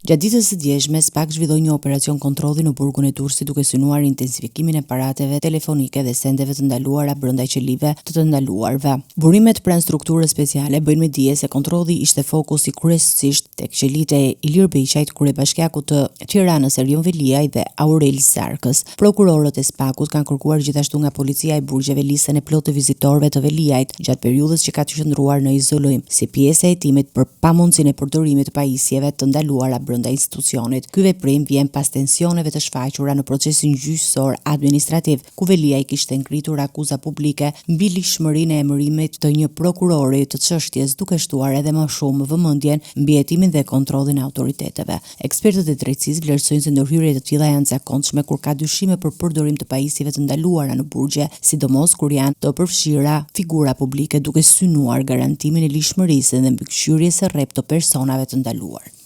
Gjatë ditës së djeshme, SPAK zhvilloi një operacion kontrolli në burgun e Durrësit duke synuar intensifikimin e aparateve telefonike dhe sendeve të ndaluara brenda qelive të të ndaluarve. Burimet pranë strukturës speciale bëjnë me dije se kontrolli ishte fokusi kryesisht tek qelitë e Ilir Beqajt, kryebashkiakut të Tiranës Erion Veliaj dhe Aurel Zarkës. Prokurorët e SPAK-ut kanë kërkuar gjithashtu nga policia e burgjeve listën e plotë të vizitorëve të Veliajt gjatë periudhës që ka qëndruar në izolim, si pjesë e hetimit për pamundësinë e përdorimit të pajisjeve të ndaluara brenda institucionit. Ky veprim vjen pas tensioneve të shfaqura në procesin gjyqësor administrativ, ku Veliaj kishte ngritur akuza publike mbi ligjshmërinë e emërimit të një prokurori të çështjes, duke shtuar edhe më shumë vëmendjen mbi hetimin dhe kontrollin e autoriteteve. Ekspertët e drejtësisë vlerësojnë se ndërhyrje të tilla janë të zakonshme kur ka dyshime për përdorim të pajisjeve të ndaluara në burgje, sidomos kur janë të përfshira figura publike duke synuar garantimin e ligjshmërisë dhe mbikëqyrjes së rreptë të personave të ndaluar.